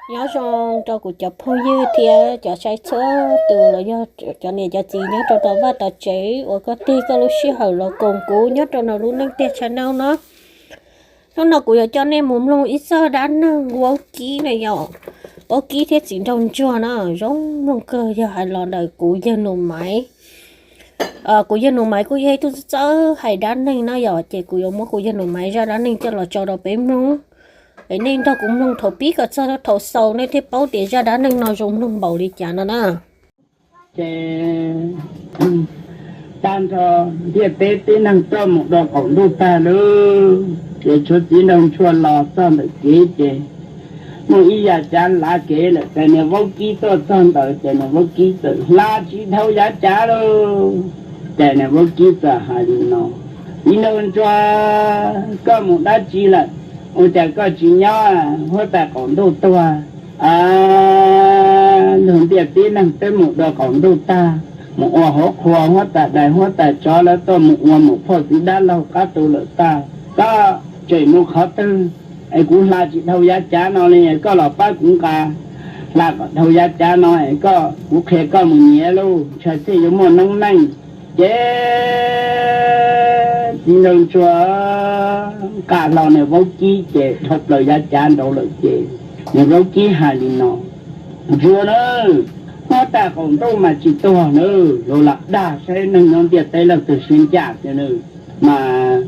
Nyob zoo rau kuv cov phooj ywg thiab cov saib txhua tus los yog cov niam cov txiv nyob rau tom vaj tom tsev uas koj tig koj lub sij hawm los koom kuv nyob rau no lub neej tiag channel no. Hnub no kuv yuav coj nej mus mloog ib txog dab neeg vaub kib na yom. Vaub kib thiab txiv nraug ntsuag na, zoo mloog kawg, yog hais los ntawm kuv yawg Nus Maiv. Kuv yawg Nus Maiv kuj yog ib tug txawj hais dab neeg na yom, ces kuv yuav muab kuv yawg Nus Maiv zaj dab neeg coj los tso rau peb mloog. Es nej nrog kuv mloog thaum pib kom txog thaum xaus nej thiaj paub tias zaj dab neeg no zoo mloog npaum li cas no na. Ces tag nrho ntiaj teb tib neeg tuaj mus dua qaum ntuj tag lauj, ces tshuav txiv nraug ntsuag los txog ntawm kev ces muaj ib yav cav lav kev lawm, ces niag vaub kib tuaj txog ntawd ces niag vaub kib txawm hla tsis dhau yav cav lauj. Ces niag vaub kib txawm hais li no, txiv nraug ntsuag, koj mus dab tsi lawm? Ua cas koj tsis nyob? Huab tais qaum ntuj tuag, luag ntiaj teb neeg twb mus dua qaum ntuj tag, mus ua hauv qhua, huab tais dais huab tais tsov lawv tuaj mus ua mus phauj txiv dab laug qab tu lawm tag, koj tseem mus qhov twg? Es kuv hla tsis dhau yav cav no li, koj los pab kuv nqa hla kom dhau yav cav no es koj, kuv qhia koj mus nyiav lauj, ntshai thiaj yuav muaj noob neej. Ces txiv nraug ntsuag nqa hlo niag vaub kib ces dhau plaws yav cav nraud lawm ces niag vaub kib hais li no, ntsuag na, huab tais qaum ntuj mas tsis tuag na, luag lam dag saib neeg nyob ntiaj teb leej twg siab ncaj xwb na. Mas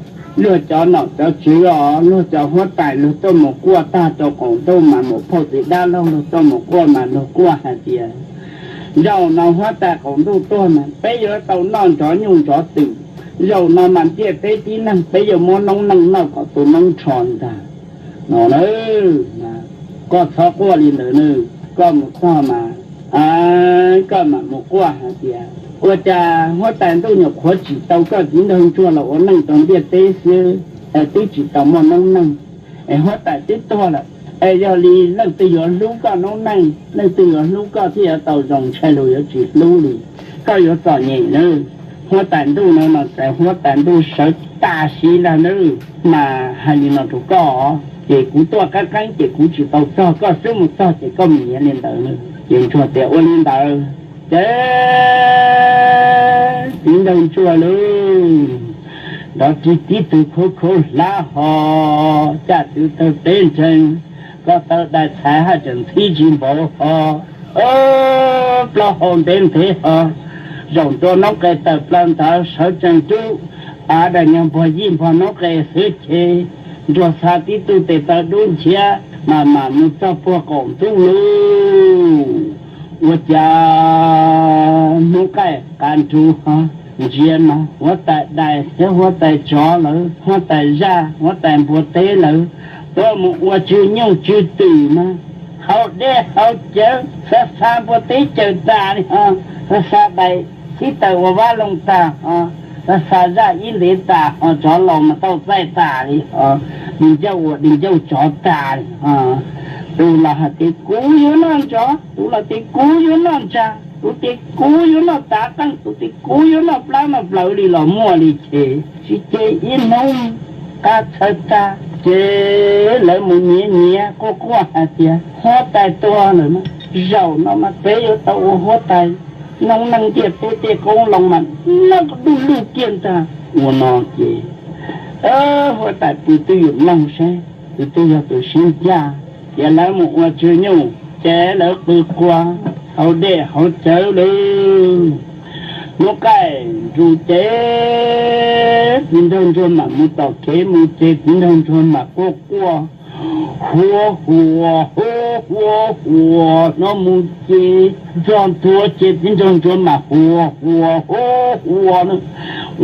luag cov nom cov tswv os, luag cov huab tais luag tuaj mus quaj tag rau qaum ntuj mas mus phauj txiv dab laug luag tuaj mus quaj mas luag quaj hais tias, zaum no huab tais qaum ntuj tuag mas peb yuav tau noj nrov nyuj nrov twm, zaum no mas ntiaj teb tib neeg peb yuav muab noob neej noj kom tu noob nrho ntag no na. Koj txhob quaj li ntawd na, koj mus txog mas koj mam mus quaj hais tias, ua cas huab tais ntuj nyuam qhuav tsim tau koj txiv nraug ntsuag los ua neej rau ntiaj teb xwb, twb tsis tau muaj noob neej, es huab tais twb tuag lawm, es yog li leej twg yuav hlub koj noob neej, leej twg yuav hlub koj thiaj yuav tau zoo, ntshai luag yuav tsis hlub li. Koj yuav txom nyem na. Huab tais ntuj no mas txawm huab tais ntuj sawv tas siv ntag na, mas hais li no rau koj, ces kuv tuaj qeeb qeeb ces kuv tsis tau txog, koj xub mus txog ces koj mus nyiav li ntawd. Ces ntsuag tias ua li ntawd. Ces txiv nraug ntsuag lauj, nrov ris tib tug khaub khaub hlab ho, caj tw tawg teb ntseeg, ko taw dais txhais haj tseem ntxhib ntsis npaum ho, plaub hau ntev ntev ho, zaum ntua noob qes tawm plaws ntawd sawv tsees rub, av dais nyog npog yij npog noob qes xwb ces ntsuag xa tib tug tes taw dub nchiav mas mam mus txog puag qaum ntuj lauj. Ua cas hnub qaij qav nrug ho, ntsia mas huab tais dais thiab huab tais tsov lawv, huab tais zaj, huab tais npua teb lawv tuaj mus ua tsw nyuj tsw twm mas haus dej haus cawv, xa xa npua teb cawm tas li ho, xa xa dais tib taws ua vab loo tas ho, xa xa zaj ib ntev tas ho, tsov laus mas tauj txaij tas li ho, di ncauj ua di ncauj tsov tas li ho. Tus los hais tias kuv yuav noj ntsov, tus los tias kuv yuav noj ntsa, tus tias kuv yuav noj tav qeej, tus tias kuv yuav noj plab noj plawv li los muaj li ces tsis ces ib hnub qab txhawv tag ces lawv mus nyiav nyiav quaj quaj hais tias huab tais tuag lawm, zaum no mas peb yuav tau ua huab tais, noob neej ntiaj teb tej qoob loo mas noj du lug kiag ntag. Ua no ces huab tais pw twj ywm mloog seb tus twg yog tus siab ncaj, ces lawv mus ua tsw nyuj ces lawv qw qua haus dej haus cawv lawm. Hnub qaij nrug ces txiv nraug ntsuag mam mus tom kev mus ces txiv nraug ntsuag mam quaj quaj, huab huas huab huas huas no mus ces txog ntua ces txiv nraug ntsuag mam huas huas huab huas no,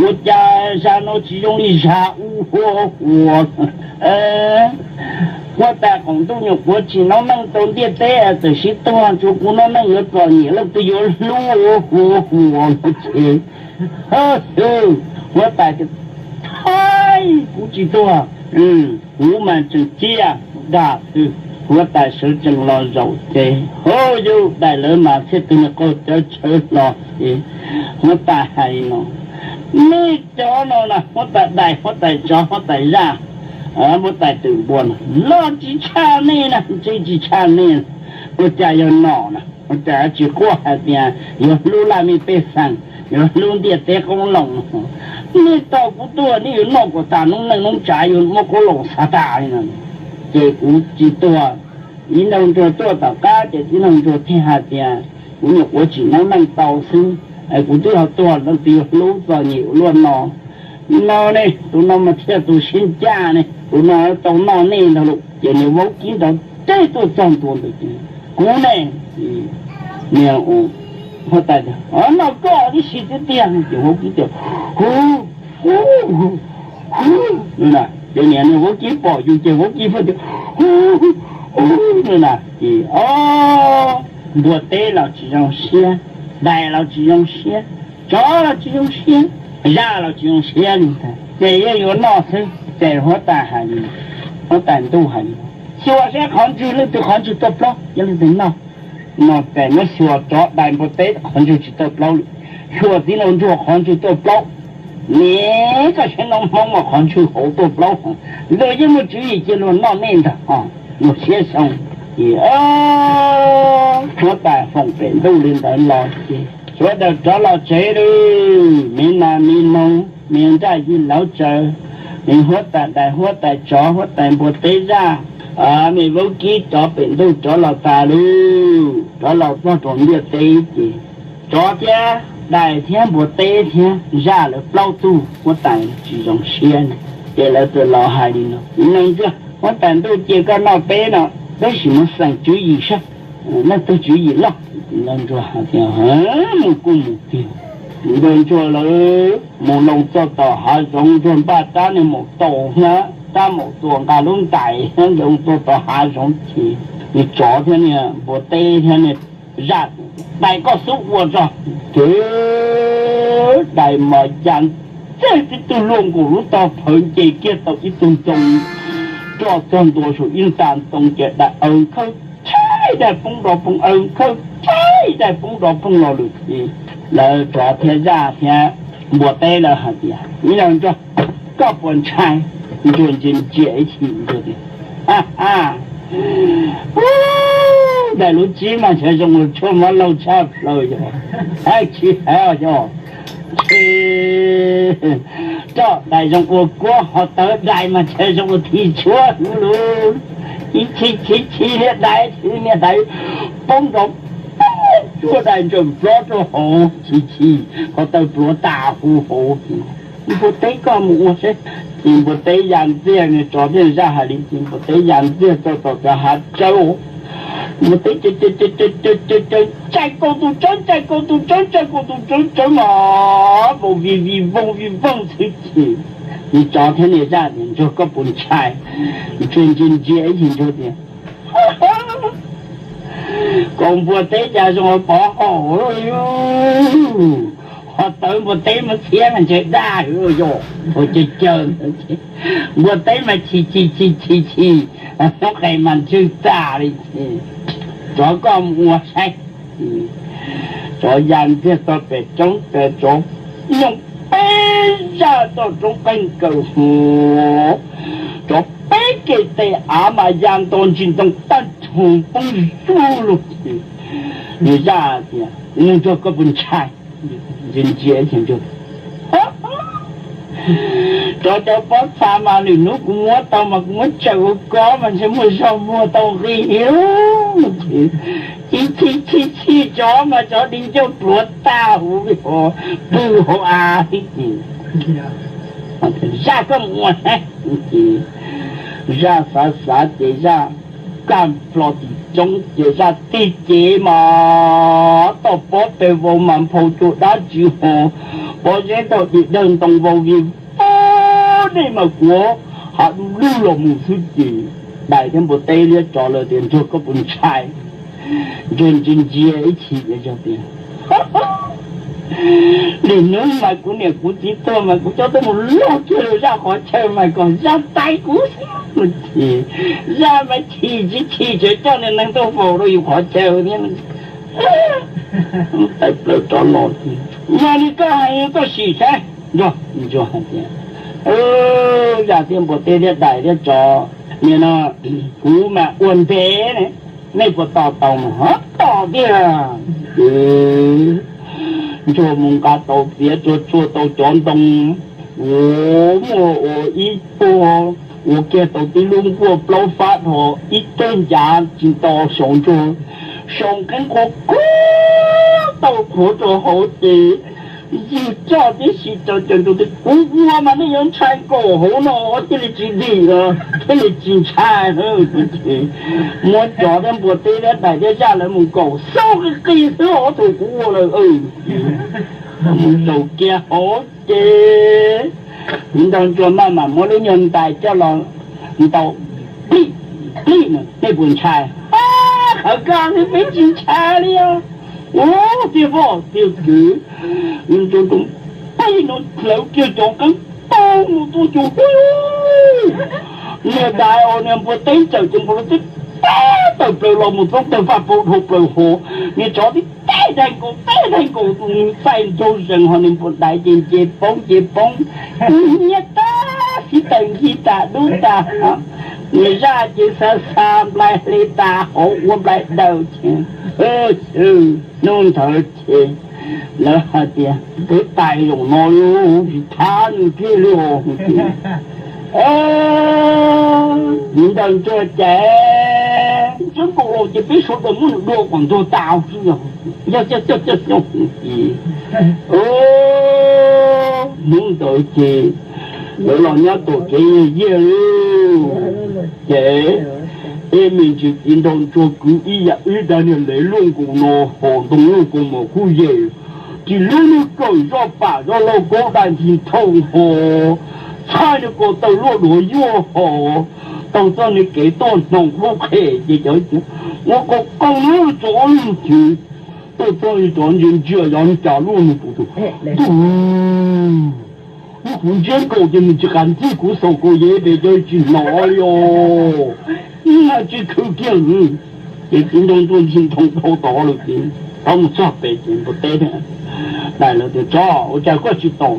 ua cas zag no tsis zoo li zag ub, huab huas. Huab tais qaum ntuj nyuam qhuav tsim noob neej rau ntiaj teb txawm sib tuag, tsuav kuv noob neej yuav txom nyem, leej twg yuav hlub, huab huas no ces, huab tais tias, thaib, kuv tsis tuag, kuv mas tseem ciaj dag xwb. Huab tais sawv tsees los zaum ces, hauj, yawg dais lawv mas thiaj tug niag qau cawv tshawv hlo ces huab tais hais no, nej cov no na, huab tais dais, huab tais tsov, huab tais zaj, huab tais twm npua na, loj tsis tshaj nej na, ntse tsis tshaj nej. Ua cas yog nom na, ua cas tsis quaj hais tias yuav hlub laj mej pej xeem, yuav hlub ntiaj teb qoob loo? Nej tos kuv tuag nej yuav noj kom tas noob neej noob tsav, yuav muab qoob loo xav tas li no. Ces kuv tsis tuag. Txiv Nraug Ntsuag tuaj tom qab ces Txiv Nraug Ntsuag thiaj hais tias, kuv nyuam qhuav tsim noob neej tau xwb, kuv twb ho tuag leej twg yuav hlub txom nyem ua luaj no. No ne, tus no mas thiaj tus siab ncaj ne, tus no tau noj nej ntag lauj. Ces niag vaub kib nrov tes tuaj txog ntua ntawd ces, kuv ne, niag huab tais tias, noj koj tib si tiag tiag. Ces vaub kib tias, hu, hu, hu, ces niag, niag vaub kib pom yus ces vaub kib pheej tias, hu, hu, no na. Ces o, npua teb los tsis zoo siab, dais los tsis zoo siab, tsov los tsis zoo siab, zaj los tsis zoo siab li ntag. Ces yeej yuav noj xwb ces huab tais hais li, huab tais ntuj hais li, xyuas seb qhov ntswg leej twg qhov ntswg tuaj plaub ces leej twg noj. No ces muab xyuas tsov dais npua teb qhov ntswg tsis tuaj plaub li, xyuas Txiv Nraug Ntsuag qhov ntswg tuaj plaub. Niam, koj saib noob Hmoob mas qhov ntswg hauv tuaj plaub, luag yeej muaj tswv yim cia luag noj nej ntag os, luag siab xyoo. Ces huab tais foom pem ntuj li ntawd los ces sawv daws rov los tsev lawm. Me nas me noog, me nraj yij lawv tsawv, me huab tais dais huab tais tsov huab tais npua teb zaj, me vaub kib rov pem ntuj rov los tas lawm, rov los txog rau ntiaj teb ces tsov thiab dais thiab npua teb thiab zaj lawv plaub tug huab tais tsis zoo siab li. Ces lawv txawm los hais li no, Txiv Nraug Ntsuag, huab tais ntuj cia koj noj peb no, peb sim mus xeem tswv yim saib leej twg tswv yim loj. Txiv Nraug Ntsuag hais tias, mus kuj mus tiag. Txiv Nraug Ntsuag lawv mus loo txog tom hav zoov, Ntsuag npaj rab niag maum taus thiab rab maum tuam nqa lub ntais thiab loo txog tom hav zoov ces niag tsov thiab niag npua teb thiab niag zaj, dais koj xub ua tso. Ces dais mas ya ntxiag tib tug luaj nkaus lub tog phawv nce kiag tau ib tug ntoo roj txog ntua saum ib nta ntoo ces dais aws khawb tshab, dais poob nrov phooj, aws khawb tshab, dais poob nrov phooj los lawm ces lawv tsov thiab zaj thiab npua teb lawv hais tias, Txiv Nraug Ntsuag, koj puas ntshai? Ntsuag ntsia ntsia ib chim Ntsuag tias, dais lub tsib mas ntshe zoo ua tshuaj mab laug tshaj plaws yog, hais tsis hais os yog, roj dais zoo ua kuab ho tawv dais mas ntshe zoo ua thim tshuab hwv lug. Chim chim chim chim niag dais, niag dais poob nrov, tshuaj dais ntsaws plob rau hauv, chim chim ho tawv pluav tas huv hauv. Npua teb koj mus ua saib. Ces npua teb ya ntxiag, niag tsov thiab zaj hais li ces npua teb ya ntxiag txog tom cov hav tsawb, npua teb caws caws caws caws caws caws caws, ntsais kaus tus tsawb, ntsais kaus tus tsawb, ntsais kaus tus tsawb, tsawb mas vau vij vij voog vij voog xwb ces niag tsov thiab niag zaj tias, Ntsuag koj puas ntshai? Ntsuag ntsia ntsia ib chim Ntsuag tias, kaus npua teb cas zoo ua pov haum, ho tawv npua teb muab txhiab mas ntshe daj hwv yog, npua caws caws, npua teb mas chim chim chim chim chim, hnub qes mas ntswg tag li ces tsov koj mus ua saib. Tsov ya ntxiag txog pem roob, tsov nyooj peb zaj txoj roob qeeg kaws hov, tsov peb kev tes av mas ya nto ntsis ntoo tag nrho poob zug lug ces niag zaj tias, Ntsuag koj puas ntshai? Ntsia ntsia ces Ntsuag, tsov cov pob txha mas lwm hnub kuv muab tau mas kuv muab tsaws ua koj mas ntshe muaj zog muag tau nqi. Chim chim chim chim tsov mas tsov di ncauj pluav tag huv li hov, pw hauv av xwb ces zaj koj mus ua saib. Ces zaj xav xav ces zaj kag nplo tim roob ces zaj tig cev mas toj pob pes vau mas nphau cua dab tsi ho, pob zeb nrog dim dawg ntoo vau vij vau, dej mas kuav hav du lug los mus xwb ces dais thiab npua teb liab tsov lawv tias, Ntsuag koj puas ntshai? Ntsuag ntsia ntsia ib chim tias, lwm hnub mas kuv niam kuv txiv tuag mas kuv coj tuaj mus loj kiag rau zaj qhov chaw mas kom zaj txais kuv xwb. Ces zaj mas chim tsis chim tseem coj niag neeg tuaj faus rau yus qhov chaw thiab. Tais plaws rov los, yog li koj hais koj sim saib. Ntsuag, Ntsuag hais tias, zaj thiab npua teb thiab dais thiab tsov, nim no kuv mas ua ntev ne, Nej puas tos tau mas? Ho tos tiag. Ces ntsuag mus nqa tau txiav tsuag tsuag tau cov ntoo uas muaj ua ib puag, ua kiag tau tib lub nkuaj plaub fab dhos ib teg ncav tsis nto saum ntsuag, saum qeeb qhuav qhuav tau qhuav rau hauv ces ywg coj tib si rau ces ntsuag tias, Kuv ua mas nej yuav ntshai nkaus hauv no thiaj li tsis dim los thiaj li tsis ntshai. Muab cov thiab npua teb thiab dais thiab zaj lawv mus nkaum xauj qis qis xwb ob tug kuv ua lawm. Mus zaum kiag hauv ces txiv nraug ntsuag maj mam muab lub nyuag ntais coj los ntaus plig plig no, Nej puas ntshai? Qhov ko xwb peb tsis ntshai li os. Ua tiag voj tiag kwv, ntsuag ntoo plig no hlawv kiag cov qeeb tau mus tuaj cus hu niag dais os niag npua teb ntawm ces npua teb teb tawm plaws los mus txob tawg faj pau dhau plaws hauv, niag tsov tib teb daig nkaus teb daig nkaus tus txaij nraug zees ho niag npua dais ces nce poob nce poob, nyiab tag sib tawm nkig tas dub tas, niag zaj ces xa xa nplai hle tas hauv ua nplai daws ces hnub ntawd ces lawv hais tias, Peb tais zaum no tsis thab nws kiag li os. Txiv nraug ntsuag ces txawb nkaus los ces peb sawv daws muab nws dua kom ntuag tas xwb. Yog coj coj coj coj ces hnub ntawd ces lawv los nyob tom kev yiag yiag lauj. Ces ib me ntsis txiv nraug ntsuag kwv ib yam ib daig niag lev luaj nkaus no hos ntoo luaj nkaus mos kuj yem, tsis lub niag kawm zoj pam zoj laug kaub dai nthi nthoo hos txhaij niag ko taw luaj duav yuaj hos taug txoj niag kev tuaj hnoos lub qhe ces cov ua qo qeeg lub tsov lug ces tuaj txog li cov ntsia ntsia yov cas luaj nws tus tus ntuj, kuv ntsiab nkaus ces nws tsis qas ncig kuv xaus kaus yev pem cov tsis hnov li os. Tsis khwv kiag li. Ces txiv nraug ntsuag ntxhi nthoo dhau tod lawm ces thaub mus txog pem ces npua teb dais lawv tias, Tsov, ua cas koj tsis tau?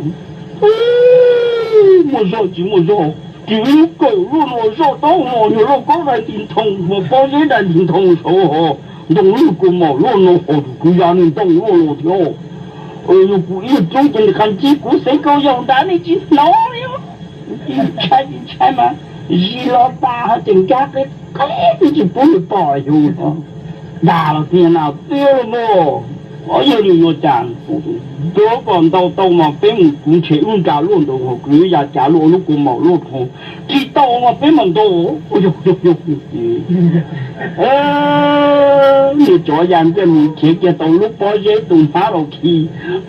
Muaj zog tsis muaj zog, tsis lub kawm luaj no zoj taub hos nyuag lauj kaub dai nti nthoo hos pob zeb dai nti nthoo saud hos ntoo lwj kaus mom luaj no hos tus kwv ya niag ntoo luaj no thiab. Yog kuv ib yam roob ces nws qas ncig kuv xeev kaus yaus nrad nej tsis hnov li. Tsis ntshai tsis ntshai mas zis los tas ho tseem nkag qe qe twb tsis pub nws pom yus. Dag los tiag na tiag los mas, yog li yuav cas? Tuav kom ntau tau mas peb mus kuv ntshe wb nra luaj ntawd hos kwv ya cav luaj lub kaus mom luaj dhau. Tsis tau mas peb mam ntaus. Niag tsov ya ntiaj mus nrhiav kiag tau lub pob zeb tus hmab los khi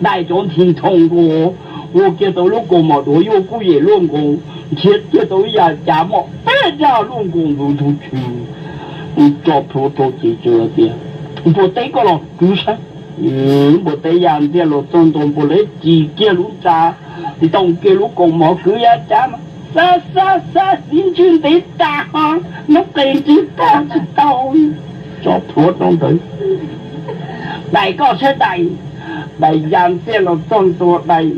dai cov nthi nthoo nkaus, ua kiag tau lub kaus mom duav yuaj kuj yem luaj nkaus, nrhiav kiag tau ib yam cav mom peb zaj luaj nkaus ntxuav ntug chwv. Tso plhuav rau ces tias, Npua teb, koj los kwv saib. Npua teb ya ntiaj los txog ntua npua teb ris kiag lub ntsa, ntoo kiag lub kaus mom kwv ya cav mas xa xa xa xiv ntswg ntev tas ho noob qes ntswg tag tsis tau. Tso plhuav rau ntawd. Dais, koj saib dais. Dais ya ntiaj los txog ntua dais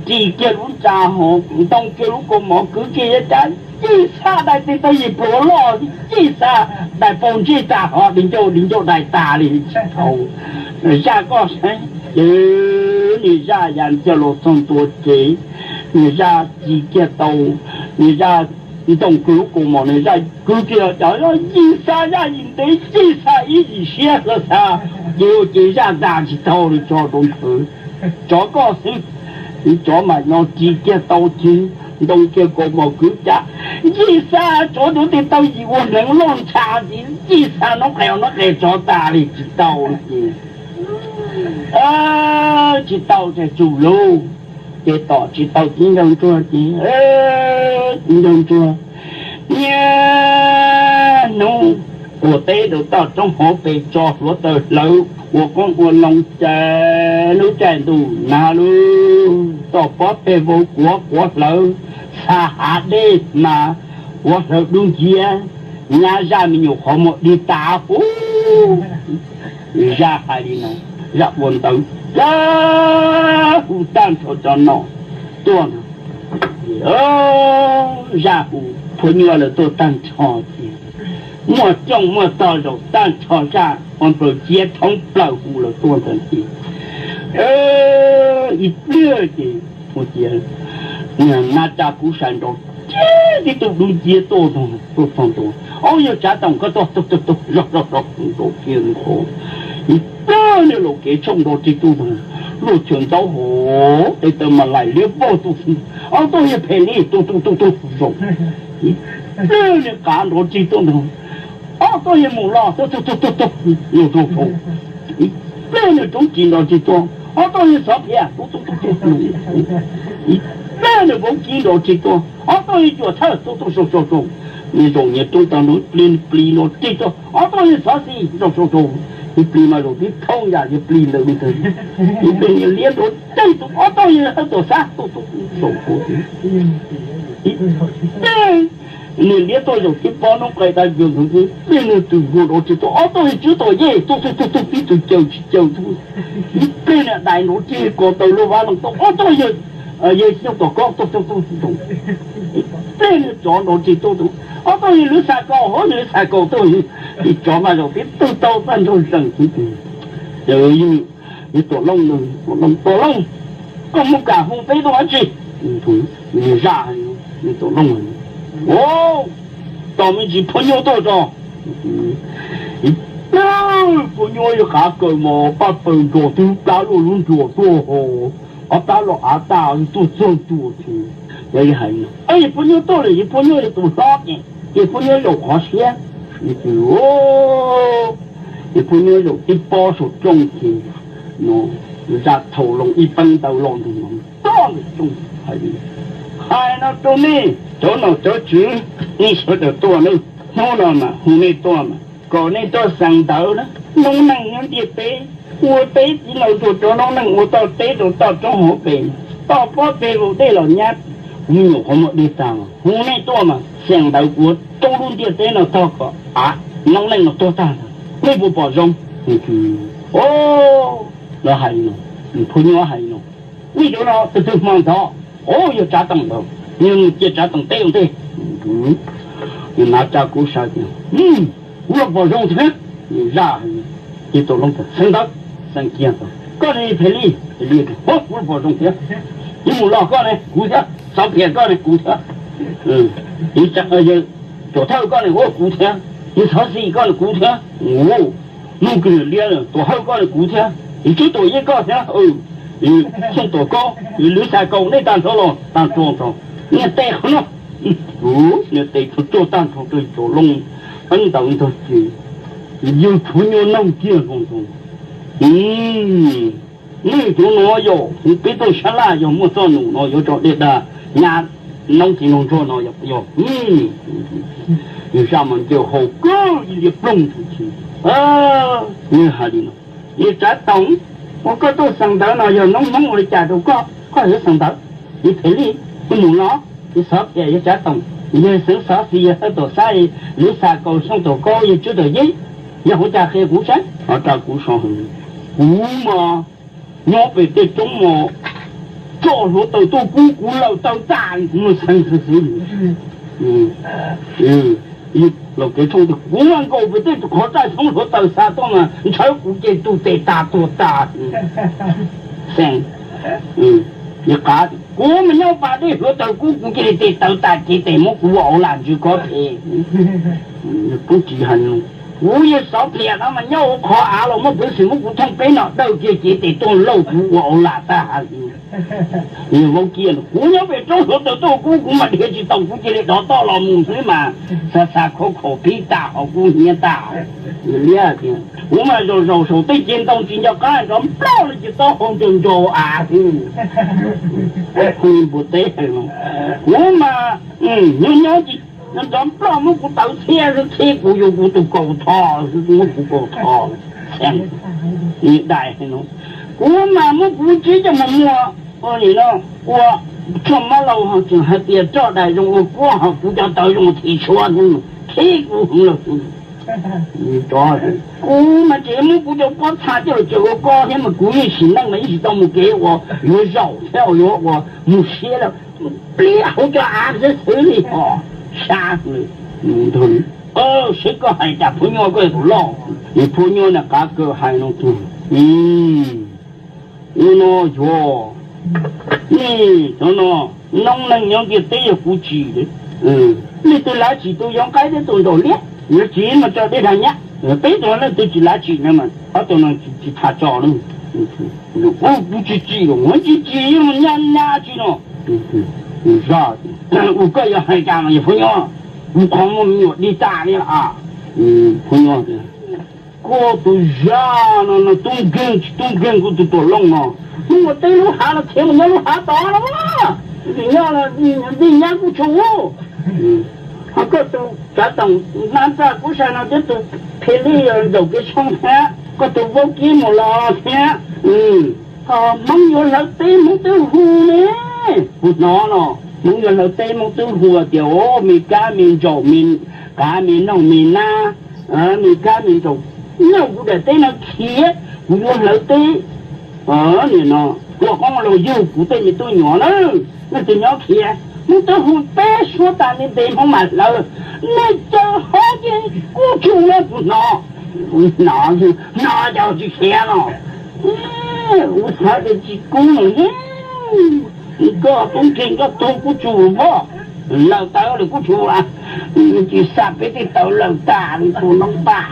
ris kiag lub ntsa ho ntoo kiag lub kaus mom kwv kiag ya cav, ncij xa dais tes taw yim pluav loj, ncij xa dais paug ntsej tas ho di ncauj di ncauj dais tas li tsis tau. Zaj, koj saib. Ces niag zaj ya ntiaj los txog ntua ces niag zaj ris kiag tau, niag zaj ntoo kiag lub kaus mom, niag zaj kwv kiag ya cav, ncij xa zaj yim ntev, ncij xa ib yim siab xa xa, ces ua ces zaj tas tsis tau li tso rau nthawv. Tsov, koj xwb. Tsov mam no ris kiag tau ces ntoo kiag kaus mom kwv cav, ncij xa tsov tus tes taw yim ua hneev loj ntsha ces ncij xa noob qes noob qes tsov tas li tsis tau li ces tsis tau ces tsum lauj. Ces tom tsis tau txiv nraug ntsuag ces txiv nraug ntsuag niaj hnub ua teb rau toj roob hauv pes tso hluav taws hlawv ua qoob ua loo ces lub caij ntuj nag lub toj pob peg vau kuav quav hlawv xa hav dej mas quav hlawv dub nciab, nyab zaj me nyuam qhov muag dig tas huv. Zaj hais li no, zaj ua ntawd, zaj hu tag nrho cov nom tuaj, zaj hu phua nyuaj lawm tuaj tag nrho ces muaj rooj muaj tog zaum tag nrho zaj ua nplaws ciab thoob plaws hu lawv tuaj ntag. Ib pliag ces ua ciav na tsa kuv sawv nrov tib tug dub nciab tuaj, tuaj txog ntua, Au, yog Tsav Toom koj tuaj, tuaj, tuaj, tuaj, zog, zog, zog, nrov kiag nqho. Ib pliag niag laum kev tshooj nrov rig tuaj ntag, luaj chaw ntaub hauv, tes taw mas laim liab vog tuaj, Au, tuaj yog Phem Lis, tuaj, tuaj, tuaj, tuaj zaum. Ib pliag niag qav nrov rig tuaj ntag, Au, tuaj yog Mus Los, tuaj, tuaj, tuaj, tuaj, tuaj, zaum, zaum, zaum. Ib pliag niag roob ris nrov rig tuaj, Au, tuaj yog Xov Phiam, tuaj, tuaj, tuaj, tuaj, ib pliag niag vauv kib nrov rig tuaj, Au, tuaj yog Cuam Thawj, tuaj, tuaj, zaum, zaum, zaum. Niag zaum niag roob tag nrho, ib pliag niag plis nrov rig tuaj, Au, tuaj yog Xov Xis, zaum, zaum, zaum. Ib pliag mas zaum tib thooj yam yog plis ntawd li ntag. Ib pliag niag liab nrov rig tuaj, Au, tuaj yog Hawj Tuam Xab, tuaj, tuaj, zaum, zaum. Ib pliag niag liab tuaj zaum tib pob noob qes dai cuag ntawd, ib pliag niag tus vuag nrov rig tuaj, Au, tuaj yog Tswb Tuam Yej, tuaj, tuaj, tuaj, tuaj, pib txwv caws tsis caws tuaj. Ib pliag niag dais nrov rig kos taw luaj vab loog tuaj, Au, tuaj yog, yog Xyooj Tuam Kaub, tuaj, tuaj, tuaj, zaum. Ib pliag niag tsov nrov rig tuaj tus, Au, tuaj yog Lwv Xas Kaus, hov, Lwv Xas Kaus tuaj. Ib tsov mas zaum tib tug tau tag nrho zees xwb. Ces yog Tuam Looj, Tuam Looj, Tuam Looj, koj mus kam hu peb tuaj dab tsi? Zaj, Tuam Looj, Au, tos me ntsis Phua Nyuaj tuaj tso. Ib pliag Phua Nyuaj yog qav kaws mos paj paws nrog tib plab luaj lub nruas tuaj ho, ob plab los av tag tuaj txog ntua ces, yog hais, Yawg Phua Nyuaj tuaj lawm, Yawg Phua Nyuaj yog tus hlob ces, ces Phua Nyuaj zaum qhov siab. Ces Phua Nyuaj zaum tib pob saum rooj ces no, zaj thaum loo ib peeb ntawd los ntug no, toj ntawm rooj hais, Hais no rau nej cov nom cov tswv, nej sawv daws tuaj nawb, hnub no mas hu nej tuaj mas kom nej tuaj xeev ntawv na, noob neej nyob ntiaj teb, ua teb txiv laus tuag rau noob neej ua toj teb rau toj roob hauv pes, toj pob pes vau dej los nyab, kuv me nyuam qhuav muaj dej tag, hu nej tuaj mas xeev ntawv kuv ua rau lub ntiaj teb no tog kom av noob neej no tuag tag ntag, nej puas pom zoo? Lawv hais li no, Phua Nyuaj hais li no, nej cov no tus twg hmo ntxov? Au, yog Tsav Toom ntag, yog mus cia Tsav Toom teb ua ntej. Nws hnav tsa kuv sawv tias, Kuv los pom zoo thiab. Nws zaj, ces Tuam Looj tias, Xeev ntawv, xeev kiag ntag. Koj ne Phem Lis? Phem Lis tias, Kuv los pom zoo thiab. Yawg Mus Los koj ne? Kuv thiab. Xov Phiam koj ne? Kuv thiab. Yawg Cuam Thawj koj ne? Ua kuv thiab. Yawg Xov Xis koj ne? Kuv thiab. Mus kws liab Tuam Hawj koj ne? Kuv thiab. Yawg Tswb Tuam Yej koj thiab. Xyooj Tuam Kaub, Lwv Xas Kaus, nej tag nrho los tag nrho tso. Niag tes qhov no, niag tes tsuag tsuag tag nrho rau Tuam Looj eeb ntawd ntag ces yawg Phua Nyuaj noog kiag zoo zoo, Neeg cov no yog hu peb tuaj sab laj, yog muaj txoj num no yuav tso dej dag nyab noob txiv nraug ntsuag no yog. Yog, zaj mas ncaws haus kawg ib liab ploog tus ces, nws hais li no, Yawg Tsav Toom, ua koj tuaj xeev ntawv no yog noob Hmoob ua li cas rau koj, koj yuav xeev ntawv? Yawg Phem Lis, yawg Mus Los, yawg Xov Phiam, yawg Tsav Toom, yawg Xeev Xov Xis, yawg Hawj Tuam Xab, Lwv Xas Kaus, Xyooj Tuam Kaub, yawg Tswb Tuam Yej, yog ua cas qhia kuv saib. Hais rau kuv so, kuv mas nyob pem tej roob mos, tso hluav taws tuaj kub kuv lawm taw tas li, kuv mus xeev xwb xwb. Los kev tshooj tias, Kuv mas nkaum pem tej qhov tsaij thoob hluav taws xa tuaj mas ntshaw kuv ces tu tes tas tuag tas. Xeev, yawg Qav, Kuv mas nyob pas dej hluav taws kub kuv cia li tes taw tas cev tes muab kuv ua auv lam ntsws kov phem. Kuv tsis hais, kuv yawg Xov Phiam no mas nyob hauv qhov av los muaj peev xwm muab kuv thooj peb nom dawj kiag cev tes tuaj lauj kuv ua auv lam tag ha. Yawg Vaub Kiaj, Kuv nyob pem roob hluav taws tuaj kub kuv mas dhia tsis tau kuv cia li dov toj los mus xwb mas xa xa khauv khaum pib tas hos kub hnyiab tas. Yawg Liab tias, Kuv mas zaum zaum saum tej cev ntoo tsis nco qab nrov nploj li ces taub hau ncaws ncaws av xwb. Hu npua teb, Kuv mas nyob nyob ces nrov nploj muab kuv tawv txhiab xwb, txhiab kuv yuav kuv tus kaus tho, muab kuv kaus tho. Dais, Kuv mas muab kuv ntsib coj mus muag ua tshuaj mab laus ho tseem hais tias roj dais zoo ua kuab ho kuv cov tawv zoo ua thim suab, txhiab kuv hwv los kuv, kuv mas tseem muab kuv cov pob txha coj los tsaws ua kob thiab mas kuv yeej sim neej mas yeej tsis tau mus kev uas yuav zaum thiab uas yuav ua mus siab lawm. Pliab hauv cov av xwb xwb li os, sab ntag. Seb koj hais cas, phub nyuj koj yog tus loj. Phub nyuj na qav kaws hais no tiag, ua no yuav, nej cov no, noob neej nyob ntiaj teb yog kuv tsim, nej tus lav tsim tus yoov qaib thiab tus nraum liab, yuav tsim mas tso dej dhas nyab. Peb tus leej twg tsis lav tsim no mas ob tug no tsis tham tso. Kuv tsis tsim, tsis tsim, nyab nyab tsis no. Zaj, ua koj yog hais cas mas yog phub nyuj, kuv qhov muaj me nyuam dig tas li lawm. Phub nyuj, koj tus zaj no no tub nkeeg tsis tub nkeeg, koj tus tuam looj no, hnub ua teb lub hav no khiav mus nyob lub hav tod no, tsis nyob, dig nyab kuj tshua. Ho koj tus tsav toom nab txaj kub sai no thiab tus phe lij nraum kev tshoob thiab koj tus vaub kib mus los thiab, ho Hmoob yuav hlawv teb Hmoob twb hu ne. Kuv hnov no, Hmoob yuav hlawv teb Hmoob twb hu tias, o, me kab me ntsaum me qav me noog me nab, me kab me ntsaum, nyob kuv daim teb no khiav, kuv yuav hlawv teb. Nim no ua qoob los yug kuv tej me tub nyuam na, nej tsis nyob khiav, Hmoob twb hu peb suab tas li ntev Hmoob mam hlawv, nej caw hov ces kuj tshua na. Kuv hnov, hnov cas tsis khiav no, kuv xav tias tsis kub no. Koj tub nkeeg koj tuag kuj tshua, lawm tawv lawm kuj tshua, tsis xa peb tej tawv lawm tas li tus noob tas.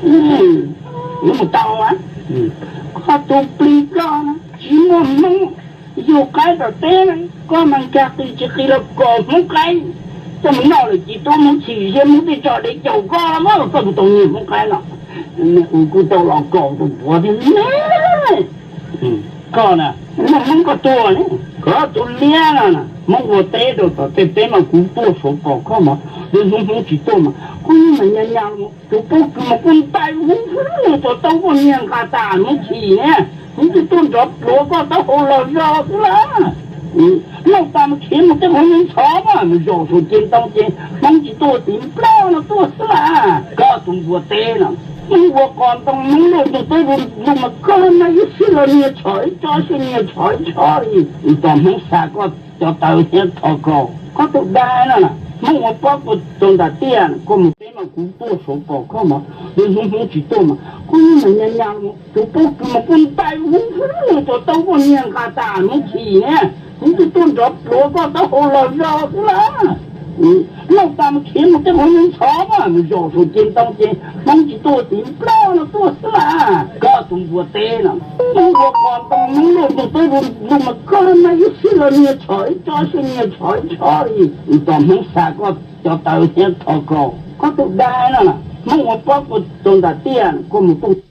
Yuav mus tau, koj tus plig koj tsis muaj Hmoob yug qaib tom teb, koj mas nkag qis tsis qis los kaus Hmoob qaib coj mus noj lawm ces tuaj Hmoob chim thiab Hmoob tej tso dev caum koj los mas koj mus tau nyiag Hmoob qaib no. Kuv kuj tau los kaus tus puav thiab ne. Koj na, muaj Hmoob koj tuaj ne, koj tus liab no na, Hmoob ua teb rau tom tej teb mas kuv tuaj saud tos koj mas, hnub Hmoob tsis tuaj mas kuv yeej mas nyas nyas los mus, tus pob kws mas kuj ntais hu hu mus txog taub koj niag nqa tas Hmoob chim ne. Hmoob twb tuaj nrov pluav koj taub hau los zog xwb lawm. Noj tas mus khiav mus tej qhov me ntxhov mas mus zaum saum ces ntoo ces Hmoob tsis tuaj tim nplog no tuaj xwb mas. Koj tus npua teb no, Hmoob ua qos ntoo Hmoob luaj ntug teb zus mas koj mas ib sij los niag tshov ib tsob sij niag tshov ib tsob li. Tos Hmoob xa koj cov tawv thiab thov koj, koj tus dab no na, Hmoob ua pob kws rau nram tiaj koj mus teb mas kuv tuaj saud tos koj mas, hnub Hmoob tsis tuaj mas kuv yeej mas nyas nyas los mus, tus pob kws mas kuj ntais hu hu mus txog taub koj niag nqa tas Hmoob chim ne. Hmoob twb tuaj nrov pluav koj taub hau los zog xwb lawm. Noj tas mus khiav mus tej qhov me ntxhov mas mus zaum saum ces ntoo ces Hmoob tsis tuaj tim nplog no tuaj xwb mas. Koj tus npua teb no, Hmoob ua qos ntoo Hmoob luaj ntug teb zus mas koj mas ib sij los niag tshov ib tsob sij niag tshov ib tsob li. Tos Hmoob xa koj cov tawv thiab thov koj, koj tus dab no na, Hmoob ua pob kws rau nram tiaj koj mus tuaj